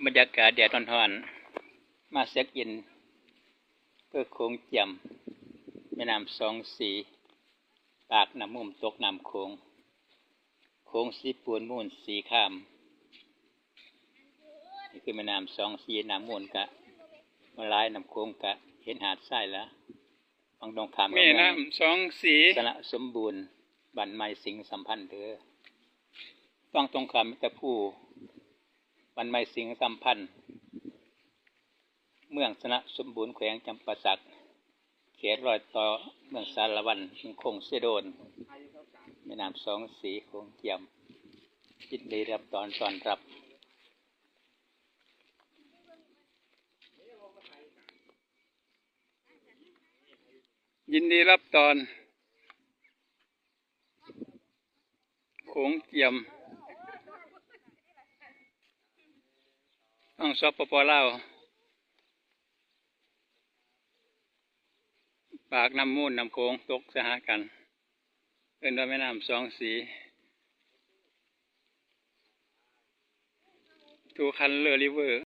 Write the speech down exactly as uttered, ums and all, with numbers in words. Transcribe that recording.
บรรยากาศแดดฮ้อนๆ มาเช็คอิน เพื่อโขงเจียม แม่น้ำสองสี ปากน้ำมูลตกน้ำโขง โขงสีปูนมูลสีคราม นี่คือแม่น้ำสองสี น้ำมูลกะบ่หลาย น้ำโขงกะเห็นหาดทรายละ ฝั่งตรงข้ามกับเมือง แม่น้ำสองสี ชนะสมบูรณ์ บ้านใหม่สิงห์สัมพันธ์เด้อ ฝั่งตรงข้ามมีแต่ภู บ้านใหม่สิงห์สัมพันธ์ เมืองชนะสมบูรณ์ แขวงจำปาสัก เขตรอยต่อเมืองสารวัน เมืองโขงเสโดน แม่น้ำสองสี โขงเจียม ยินดีรับตอน ต้อนรับ ยินดีรับตอน โขงเจียม ฝั่ง สปป ลาว ปากน้ำมูลน้ำโขงตกใส่หากัน เอิ้นว่าแม่น้ำสองสี Two Color River